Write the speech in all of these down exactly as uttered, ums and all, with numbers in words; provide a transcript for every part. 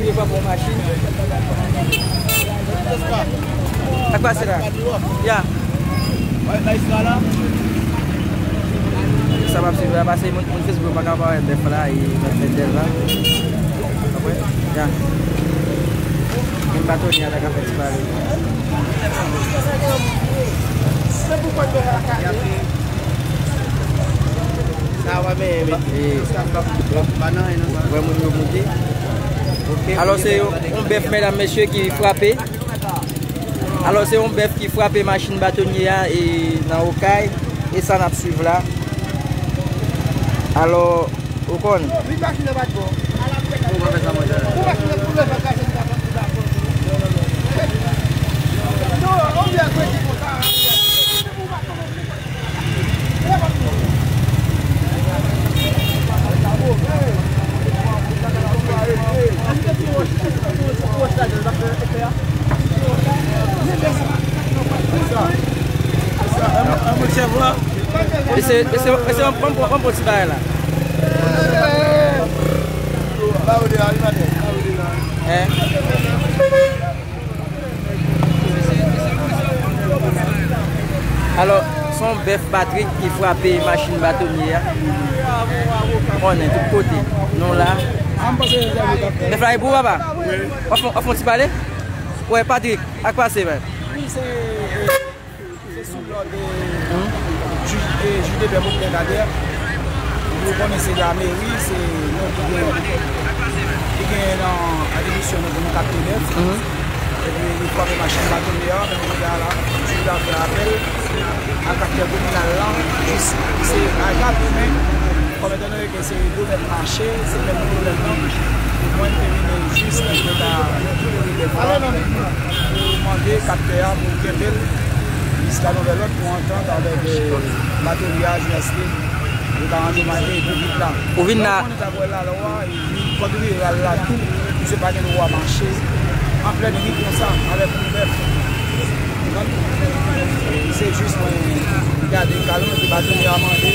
Li pa bon machin. Sa k pase la? Ya. Sa m ap swiv la, pase moun, moun Facebook pa ka pa wè bèf la, e mèt, mèt bèf la. Apre, ya. Moun batonye a ta ka fè ti pale. Sa w ap benyen mete. Sa w ap, w ap, pa nan anyen nan sa. Wè moun yo moute. Ok. Alò, se yon, yon bèf, medam, mesye, ki frape. Alò, se yon bèf ki frape machin batonye a e nan Okay. E sa n ap swiv la. Alò, ou konn. E se, e se, e se yon, yon, yon, yon ti bagay la. Hein? Alò, se yon bèf Patrick ki frape machin batonye a. Konnen tout kote. Nou la. Bèf la e pou ou, papa? Wi. W ap fè, w ap fè yon ti pale? Wè, Patrick, sa k pase, man? Wi, se, se sou lòd, eh, jij, eh, jij de pè Boclin Cader. Ou konnen se lameri, se nou ki gen, ki gen nan atrimisyon nou pou nou kapte bèf. Epi li frape machin batonye a, menm kounye a la, jij la fè apèl a kaptè kominal la, jis se a gade, men kòm etandone ke se domèn mache, se menm pwoblèm nan. Mwen, m te vin jis nan eta pou mande kaptè a pou kenbe l jiska nouvèl lòd pou antant avèk, eh, batonye a jiskaske yo ka andomaje pi vit la. Ou vin la. Ou konnen sa pou wè lalwa, e vin kòd riral la tou, misye pa gen dwa mache an plèn ri konsa avèk yon bèf. Ou konprann? E se jis mwen gade kalon epi batonye a mande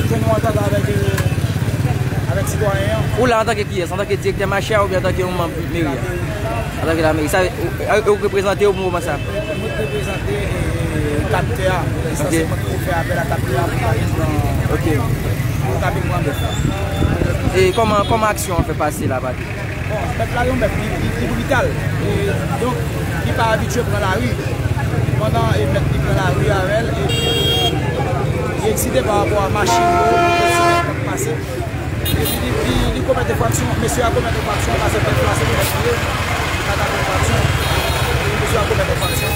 pou nou antant avèk, eh, avèk sitwayen an. Ou la antanke kiyès? Antanke direktè mache a oubyen antanke yon manm meri a? Antanke lameri. Sa, ou, ou reprezante yo pou moman sa? Mwen reprezante, eh, kaptè a. Sa se mwen ki fè apèl a kaptè a pou ta vin pran, ok, pou ta vin pran bèf la. E kòman, kòman aksyon an fè pase la, Patrick? Bon, bèf la yon bèf ki, ki, ki brital. E donk, li pa abitye pran lari. Pandan e mèt li pran lari avè l, epi li eksite pa rapò a machin yo, ki pase. Epi li, li, li komèt enfraksyon, mesye a komèt enfraksyon, paske bèf la se bèf li ye, li pa ka fè enfraksyon. Mesye a komèt enfraksyon.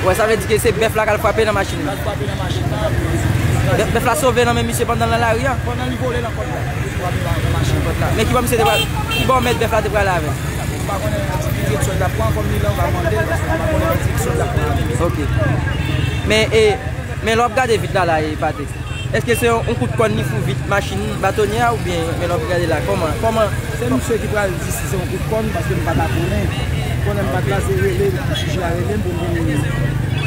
Wè, sa vle di ke se bèf la k al frape nan machin nan. L al frape nan machin nan. Bèf, bèf la sove nan men misye pandan l nan lari a? Pandan li vole nan kòd la, li frape nan machin. Nan kòd la. Men ki bò misye te pral, ki bò mèt bèf la te prale avè l? M pa konnen ki direksyon l t ap pran, kòm li la, m pa mande l, paske m pa konnen ki direksyon l t ap pran. Ok. Men, e, men lè w ap gade vit la, la, e, Patrick, èske se yon, yon kout kòn li fout vit machin batonye a oubyen, men lè w ap gade la, kòman, kòman? Se misye ki pral di si se yon kout kòn, paske m pa ta konnen. Konnen m pa t la, se rele, jiji a rele m pou m vin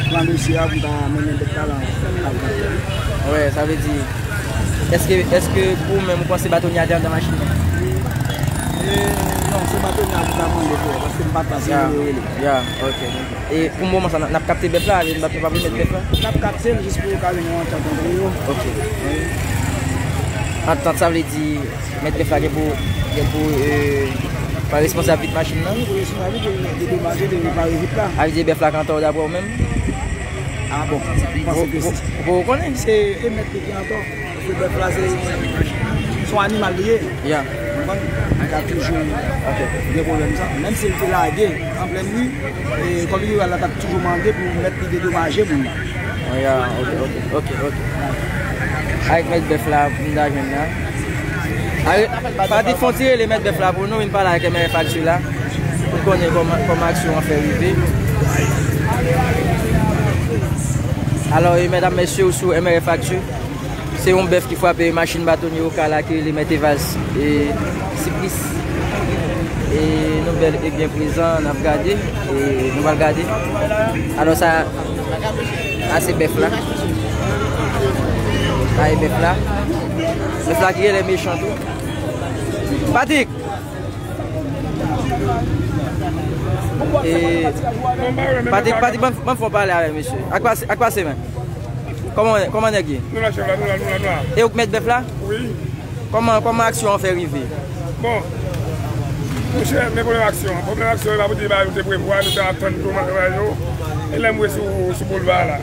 pran mesye a pou m ta mennen bèt la nan, nan kaptè. Wè, sa vle di, èske, èske pou ou menm ou panse batonye a te anndan machin nan? E, non, se batonye a pou ta mande pou, paske m pa t la, se rele yo rele. Ya, ok. E pou moman sa, n, n ap kapte bèf la, n ap, n ap remèt bèf la? N ap kapte l jis pou yo ka jwenn yon antant antre yo. Ok. Antant, sa vle di, mèt bèf la gen pou, gen pou, e, pa responsab vit machin nan? Wi, pou responsab vit, pou dedomaje, de repare vit la. A vle di bèf la k antò daprè ou menm? A bon, m panse ke se. Ou, ou, ou konnen? Se, e mèt li ki antò. Paske bèf la se, se yon animal li ye. Ya. Ou konprann? Li ka toujou gen pwoblèm sa. Menm si l te lage an plèn ri, e kòd riral la t ap toujou mande pou mèt li dedomaje moun nan. Ya, ok, ok, ok, ok. Avèk mèt bèf la, m ta jwenn la. Patrick, fè yon ti rele mèt bèf la pou nou, vin pale avèk M R F Actu la. Pou konnen kòman, kòman aksyon an fè rive. Alò, e medam, mesye, ou sou M R F Actu. Se yon bèf ki frape machin batonye Okay la ki rele Mèt Evals, e, Siplis. E nou bèl e byen prezan, n ap gade, e nou pral gade. Alò sa, sa se bèf la. Sa e bèf la. Bèf la ki rele Mechan tou. Patrick! E, Patrick, Patrick, ban, ban fè yon pale avè misye. Ak pase, ak pase, men. Kòman, kòman nèg ye? Nou la, chèf la, nou la, nou la, nou la. E ou k mèt bèf la? Wi. Kòman, kòman aksyon an fè rive? Bon, monchè, men pwoblèm aksyon an. Pwoblèm aksyon an, e pa pou di, ba, nou te prevwa, nou te atann tou, malgre yo. E lè m wè sou, sou boulva la.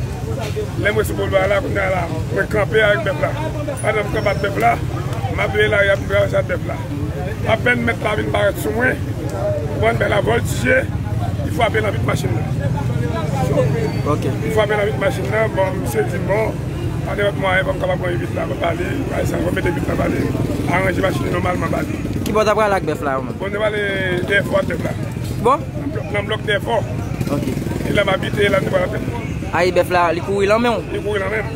Lè m wè sou boulva la, kounye a la, mwen kanpe avèk bèf la. Pandan m kanpe ak bèf la, m ap veye lari a pou m travèse ak bèf la. Apèn mèt la vin parèt sou mwen, ou konprann, bèf la vòltije, li frape nan vit machin nan. Ok. Li frape nan vit machin nan, bon, misye di m, bon, pa gen lòt mwayen, fò m kapab pran vit la, m ap ale, pa egzanp, fò m mete vit la, m ale, aranje machin nan nòmalman, m ale. Ki bò w ta prale ak bèf la, ou menm? Bon, nou prale dèyè fò ak bèf la. Bon? Nan blòk, nan blòk dèyè fò. Ok. E la m abite, e la m te pral atè. Ayi, bèf la, li kouri lan men w? Li kouri lan men m.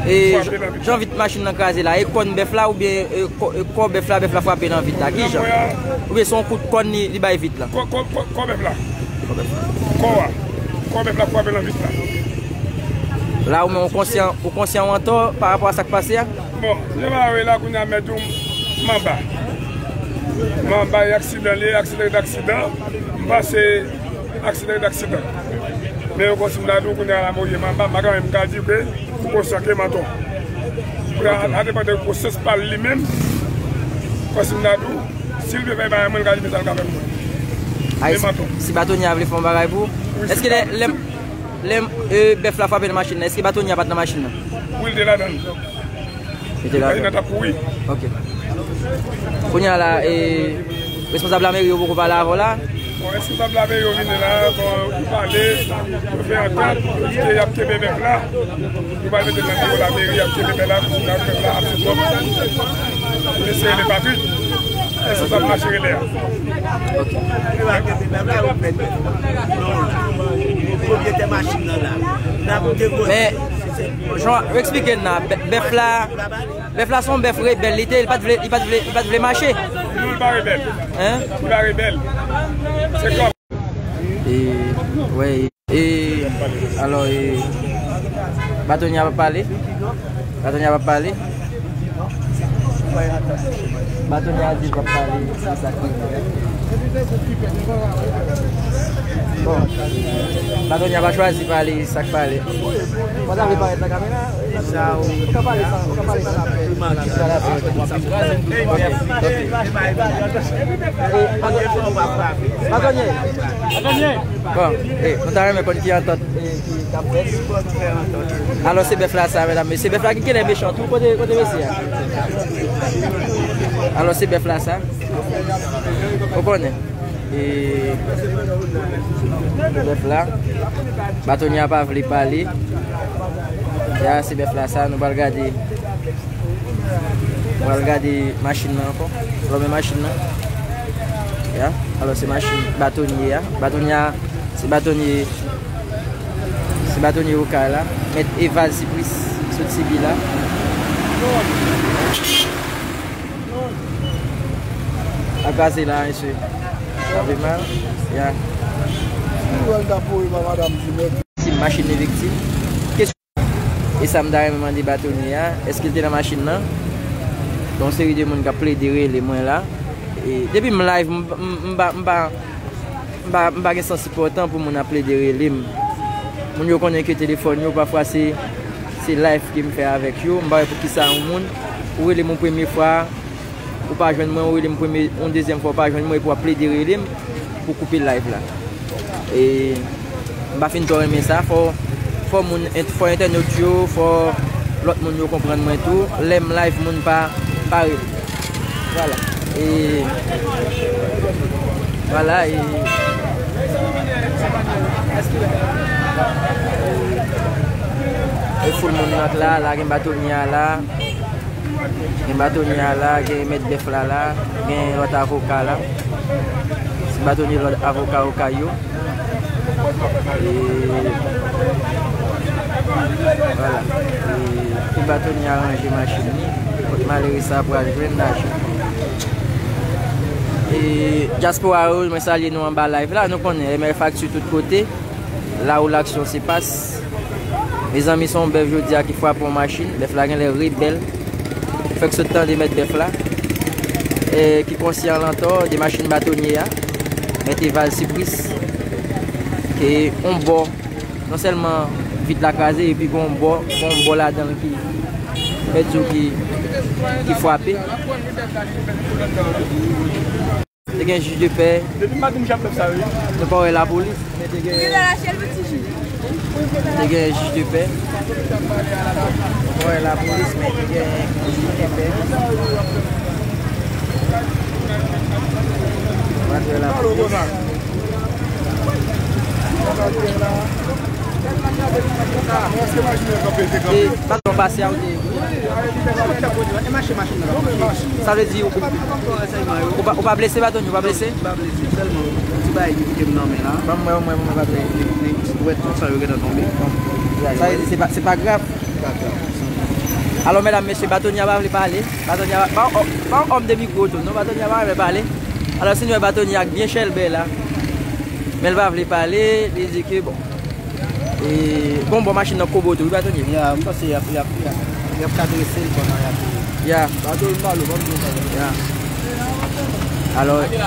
E frape nan vit. Jan vit machin nan kraze la, e kòn bèf la oubyen, e, kò, e kò bèf la, bèf la frape nan vit la? Ki jan? Oubyen se yon kout kòn li, li bay vit la? Kò, kò, kò, kò bèf la. Kò bèf la. Kò a. Kò bèf la frape nan vit la. La ou menm ou konsyan, ou konsyan ou antò pa rapò a sa k pase a? Bon, jan m a wè la kounye a mèt ou m anba. M anba, e aksidan li ye, aksidan rete aksidan. M panse aksidan rete aksidan. Men yo konsi m ta di w kounye a la m oye m anba, m pa ka menm ka di ke m konsyan ke m antò. Kounye a, a depann de konsyans pa l li menm, konsi m ta di w, si l vle fè bagay mwen, l ka di men sa l ka fè mwen. Ay, si, si batonye a vle fè yon bagay pou ou, èske lè, lè, lè, e, bèf la frape nan machin nan, èske batonye a pa t nan machin nan? Wi, l te ladan l. Li te la. Li nan t ap kouri. Ok. Kounye a la, e, responsab lameri yo poko pale avè w la? Bon, responsab lameri yo vini la, bon, nou pale, nou fè antant, nou di ke y ap kenbe bèf la. Nou pral mete l nan biwo lameri, y ap kenbe bèf la, pou nou bèf la ap sou kòb. Mesye rele Patrick, responsab mache rele a. Ok. Pwopriyetè machin nan la. N ap depoze. Men, Jan, ou eksplike n nan, bè-, bèf la, bèf la se yon bèf rebèl, li te, li pa t vle, li pa t vle, li pa t vle mache. Non, li pa rebèl. Hein? Li pa rebèl. Se kòb. E, wè, e, alò, e, batonye a p ap pale? Batonye a p ap pale? Batonye a di l p ap pale, se sa ki. Bon. Batonye a pa chwazi pale, sa k pale. Ou pa ta vle parèt nan kamera? Sa ou ka pale sa, ou ka pale sa. Batonye. Batonye. Bon, e, nou ta renmen konn ki antant, e, ki k ap fèt. Alò, se bèf la sa, medam, mesye. Bèf la gen kilè mechan tou. Kote, kote mesye a? Alò, se bèf la sa. Ou konnen. E, bèf la. Batonye a pa vle pale. Ya, se bèf la sa. Nou pral gade. Pral gade machin nan ankò. Lòmen machin nan. Ya, alò se machin batonye a. Batonye a, se batonye, se batonye Okay la. Mèt Evald Sipris, sot Sibi la. Ak kraze la, mesye. Sa fè mal. Ya. Ti machin li viktim. E sa m ta renmen mande batonye a, èske l te nan machin nan? Gen yon seri de moun k ap plede rele mwen la. E depi m live, m, m, m pa, m pa, m pa, m pa gen sans enpòtan pou moun ap plede rele m. Moun yo konnen ke telefòn yo, pafwa se, se live ke m fè avèk yo. M pa wè poukisa yon moun, ou rele m yon premye fwa, ou pa jwenn mwen, ou rele m premye, yon dezyèm fwa ou pa jwenn mwen, epi w ap plede rele m pou koupe live la. E m pa fin twò renmen sa, fò, fò moun, fò entènot yo, fò lòt moun yo konprann mwen tou. Lè m live, moun pa, pa rele. Vwala. E, vwala, e, e foul moun nan la, la gen batonye a la. Gen batonye a la, gen mèt bèf la la, gen lòt avoka la. Se batonye lòt avoka Okay yo. E, vwala. E, pou batonye a ranje machin li, kot malere sa pral jwenn lajan. E, dyaspora yo, mwen salye nou anba live la. Nou konnen M F Actu tout kote. La où l'action se passe. Mezanmi, se yon bèf jodi a ki frape yon machin. Bèf la genlè rebèl. Fèk sot tande mèt bèf la. E ki konsyan l antò de machin batonye a. Mèt Eval Sipris. E yon bò, non sèlman vit la kraze, epi gon bò, gon bò ladan l ki, mèt di w ki, ki frape. Te gen jij de pè. Depi maten m ap fè sa, wi. Nou pa wè lapolis, men te gen, te gen jij de pè. Nou pa wè lapolis, men te gen jij de pè. Nou pa wè lapolis. E, pa twò pase a, ou te Sa vle di, ou, ou pa, ou pa blese, Batonye, ou pa blese? M pa blese, sèlman yon ti bagay ki kite m nan men la. Ban m wè, ban m wè, ban m wè, Batonye. Nèg, nèg ti dwèt konsa yo gentan tonbe. Sa vle di, se pa, se pa grav. Se pa grav. Alò, medam, mesye, Batonye a pa vle pale. Batonye a pa, pa, pa yon òm de mikwo tou, non, Batonye a pa vle pale. Alò, si nou wè Batonye ak byen chèlbè la, men l pa vle pale, li di ke, bon, E, bon, bon, machin nan kobo tou, wi, Batonye? Ya, m panse y ap, y ap, y ap, y ap ka drese l pandan y ap. Ya. Bato l malo, ban m di w sa. Ya. Alò, ya.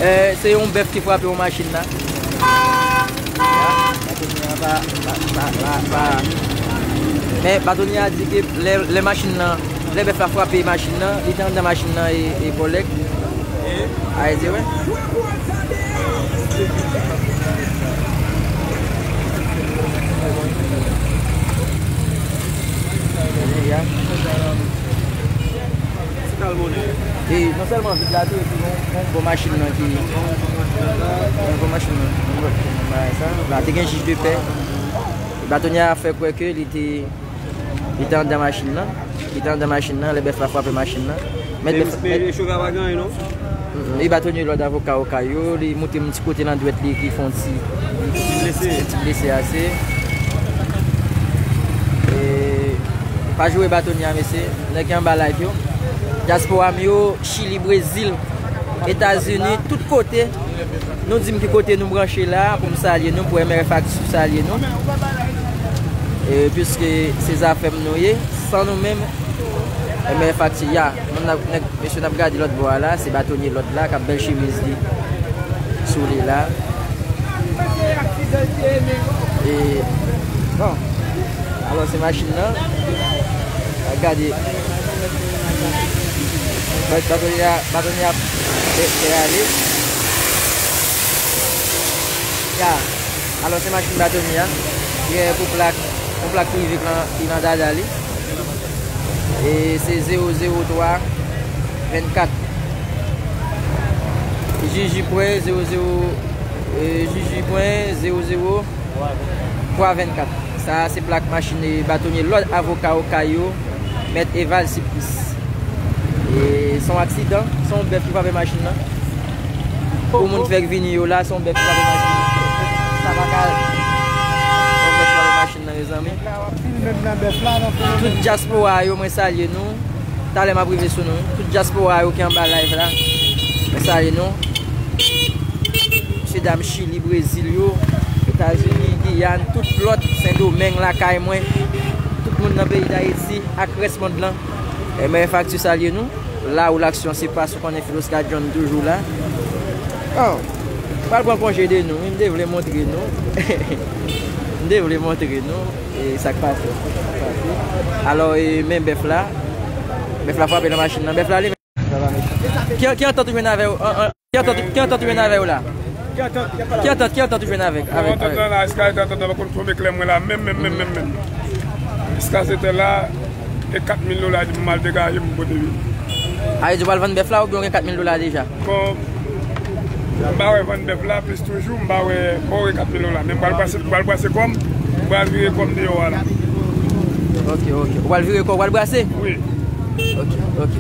Eh, se yon bèf ki frape yon machin la. Ya. Batonye a pa, pa, pa, pa, pa. Men Batonye a di ke lè, lè machin nan, lè bèf la frape machin nan, li te anndan machin nan e, e kòlèg. Ayiti, wi. E non sèlman vit la tou, epi bon, bon, bon machin nan ki, bon, bon machin nan, bon, bon bagay sa. La, te gen jij de pè. Batonye a fè kwè ke li te Li te anndan machin nan. Li te anndan machin nan, lè bèf la frape machin nan. Men, men, men chofè a pa gen anyen, non? Mm, li ba Tony lòd avoka Okayo, li moute yon ti kote nan dwèt li ki fè yon ti, ti blese ase. E, pa joure ba Tony a, mesye. Nèg ki anba live yo. Dyaspora m yo, Chili, Brezil, Etazini, tout kote. Nou di m ki kote nou branche la pou m salye nou, pou M R F Actu salye nou. E, piske se zafè m nou ye, san nou menm, M R F Actu, ya, moun n ap, nèg, mesye n ap gade lòt bò a la, se batonye lòt la, k ap bèl chemiz li sou li la. E, bon. Alò, se machin nan. Gade. Bat-, batonye a, batonye a fè, fè ale. Ya. Alò, se machin batonye a. Gen pou plak, yon plak prive ki nan, ki nan dada li. E se zewo zewo twa vennkat. J J pwen zewo zewo, e, J J pwen zewo zewo twa vennkat. Sa a se plak machin e batonye lòt avoka Okayo, Mèt Eval Sipris. E se yon aksidan, se yon bèf ki frape machin nan. Pou moun ki fèk vini yo la, se yon bèf ki frape machin nan. Sa pa ka, se yon bèf ki frape machin nan, mezanmi. Tout dyaspora yo, mwen salye nou. Talè m ap rive sou nou. Tout dyaspora yo ki anba live la, mwen salye nou. Mesye dam Chili, Brezil yo, Etazini, Giyàn, tout lòt, Sendomeng, lakay mwen. Tout moun nan peyi Dayiti ak rès mond lan. M R F Actu salye nou. La où l'action se passe, ou konnen Filos Gadjon toujou la. Oh, m pral pran konje de nou, wi, m te vle montre nou. M te vle montre nou, e sa k pase, sa k pase. Alò, e, men bèf la. Bèf la frape nan machin nan. Bèf la leve. Ki, ki antant ou jwenn avè yo? An, an, ki antant, ki antant ou jwenn avè yo la? Ki antant, ki antant ou jwenn avèk, avèk, avèk? Antant lan la, jiska antant lan, pa konn fòme klè mwen la, menm, menm, menm, menm, menm. Jiska se tè la, e kat mil dola di m al degaje m pote vini. A, e di w al vann bèf la oubyen w gen kat mil dola deja? Bon, m pa wè vann bèf la, plis toujou, m pa wè, m pa wè kat mil dola. Men m pral brase, m pral brase kò m, m pral vire kò m deyò a la. Ok, ok. Ou pral vire kò, ou pral brase? Wi. Ok, ok.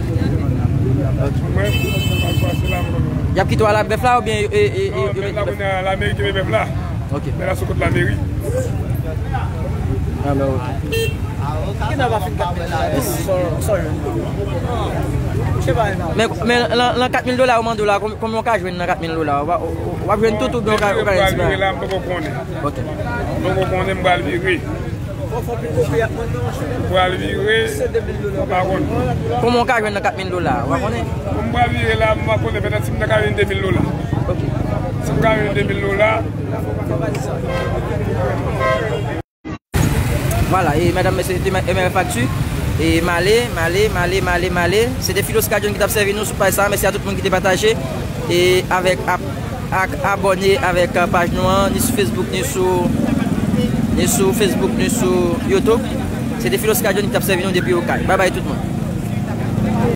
Ok. Mwen, m pral brase la, m pral. Y ap kite w al ak bèf la oubyen, e, e, e, non, yo bèf la, kounye a, lameri kenbe bèf la. Ok. Bèf la sou kont lameri. Ah, ben, ok. Men, men lan, lan kat mil dola yo mande w la, konbyen, konbyen w ka jwenn nan kat mil dola? W ap, w ap jwenn tout oubyen w ka, w ka jwenn ti bagay? Mwen vire la, m poko konnen. Ok. M poko konnen, m pral vire. Ou pral vire, ou pa konn. Kòman w ka jwenn nan kat mil dola a? Ou pa konnen? Kòm m pral vire la, m pa konnen, pètèt si m ta ka jwenn de mil dola. Ok. Si m ka jwenn de mil dola. Vwala, e medam, mesye, se te M R Factu. E m ale, m ale, m ale, m ale, m ale. Se te Filos Kadjòn ki t ap sèvi nou sou paj sa a. Mèsi a tout moun ki te pataje. E avèk ap, ak abòne avèk, uh, paj nou an, ni sou Facebook, ni sou, ni sou Facebook, ni sou YouTube. Se te Filos Kadjòn ki t ap sèvi nou depi Okay. Babay tout moun.